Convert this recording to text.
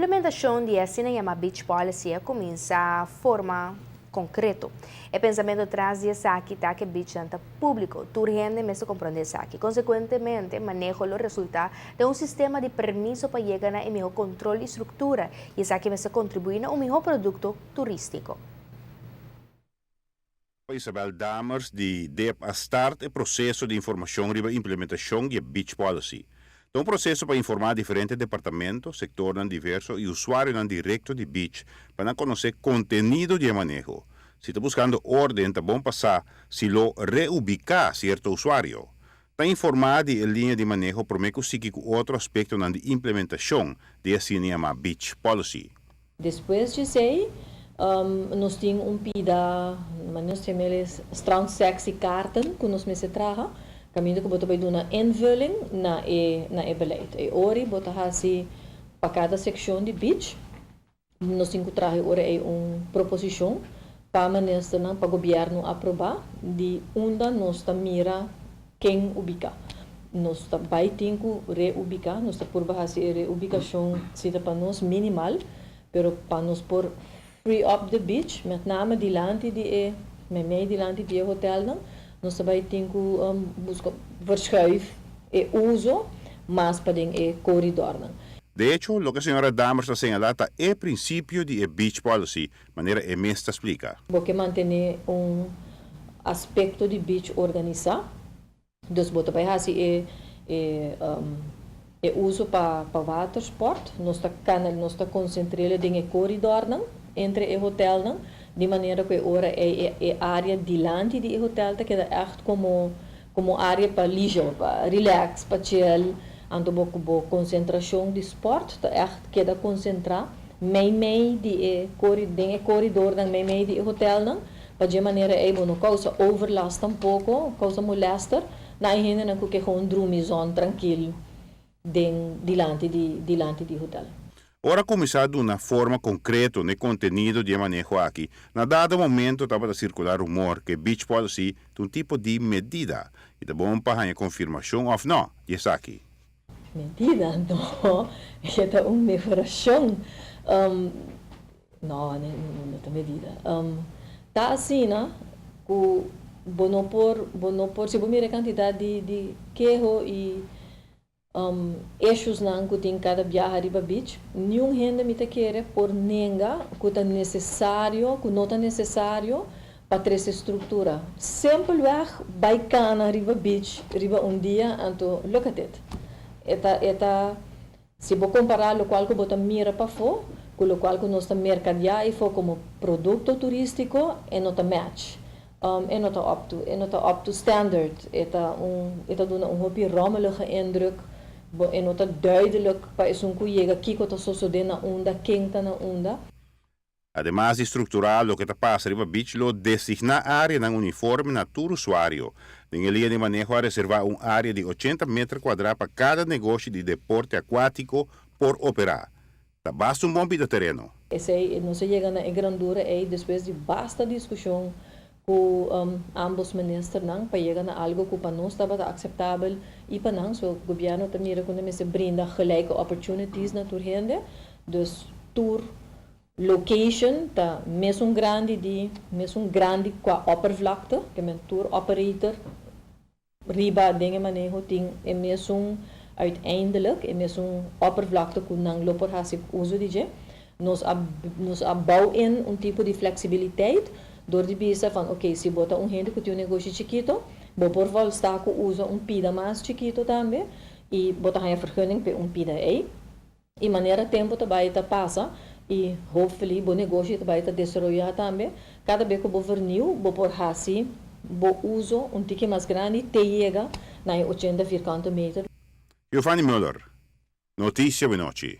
Implementacion di asina yama Beach Policy a cuminsa forma concreto. E pensamento tras di esaki ta cu beach ta publico. Tur hende mester comprende esaki. Consecuentemente, maneho lo resulta den un sistema di permiso pa yega na miho control y structura y esaki mester contribui na un miho producto turistico. Isabel Dammers di DEP a start e proceso di informacion riba implementacion di Beach Policy. Ta un proceso pa informa diferente departamento, sector diverso y usuario directo di beach pa nan conoce contenido di maneho. Si ta buscando orden, ta bon pa sa si lo reubica cierto usuario. Ta informa di liña di maneho prome cu sigui cu otro aspecto di implementacion di asina yama Beach Policy. Despues di esey, nos tin un pida, nos tin strandsectiekaarten cu nos mester traha, caminda cu bo ta bay duna invulling na e beleid. E ora ey bo ta hasi pa cada seccion di beach, nos tin cu traha ora ey un proposicion pa minister, pa gobierno aproba di unda nos ta mira ken ubica. Nos ta bay tin cu reubica, nos ta purba hasi reubicacion si pa nos minimal, pero pa nos por free up the beach, met name dilanti di e, mei dilanti di e hotel nan, nos ta bay tin cu busca verschuif e uso mas pa den e corridor nan. De hecho, loke señora Dammers a señala ta e principio di e Beach Policy, manera e mes ta splica. Bo ke mantene un aspecto di beach organisa, dus bo ta bay hasi e uso pa watersport, nos ta canal, nos ta concentra den e corridor nan, entre e hotel nan, di manera cu ora e area dilanti di hotel ta keda echt como area pa leisure, pa relax, pa chill, anto bo concentracion di sport ta echt keda concentra mei mei di e den e corridor nan, mei mei di e hotel nan, pa di manera ey bo no causa overlast tampoco, causa molester, na hende nan cu ke gewoon drumi zon trankil den dilanti di hotel. Ora cuminsa duna forma concreto na contenido di maneho aki, na dado momento tabata circula rumor cu Beach Policy ta un tipo di medida y ta bon pa confirmacion of no, di esaki. Medida? No, ta un mehoracion. No, no, no ta medida. Ta asina, cu bo no por, si bo mira cantidad di keho y issues nan cu tin cada biaha riba beach, ningun hende mi ta kere por nenga cu ta necesario, cu no ta necesario pa trece structura. Simpelweg bay cana riba beach riba un dia, anto look at it. E ta, si bo compara locual cu bo ta mira pafo, cu locual cu nos ta mercadea eyfo como producto turistico, e no ta match. E no ta up to standard. E ta duna un hopi rommelige indruk. E no ta duidelijk pa esun cu yega kico ta sucede na unda, ken ta na unda. Ademas di structura loke ta pasa riba beach, lo designa area nan uniforme na tur usuario. Den e liña di maneho a reserva un area di 80 meter cuadra pa cada negoshi di deporte acuatico por opera. Ta basta un bon pida tereno. Esey nos a yega na e grandura ey despues di basta discusion cu ambos minister nan pa yega na algo cu pa nos tabata aceptabel y pa nan. So gobierno ta mira cu mester brinda gelijke opportunities na tur hende, dus tur location ta mesun grandi qua oppervlakte, kiermen tur operator riba den maneho tin e mesun, uiteindelijk e mesun oppervlakte cu nan lo por hasi uso di dje. Nos a bouw in un tipo di flexibiliteit door di bisa van oké, si bo ta un hende cu tin un negoshi chikito, bo por volsta cu usa un pida mas chikito tambe y bo ta haya vergunning pa un pida ey. Y manera tempo ta bay ta pasa y hopefully bo negoshi ta bay ta desaroya tambe, cada bes cu bo vernieuw, bo por hasi bo uso un tiki mas grandi te yega na 80 vierkante meter. Giovanni Muller, Noticia Awe Nochi.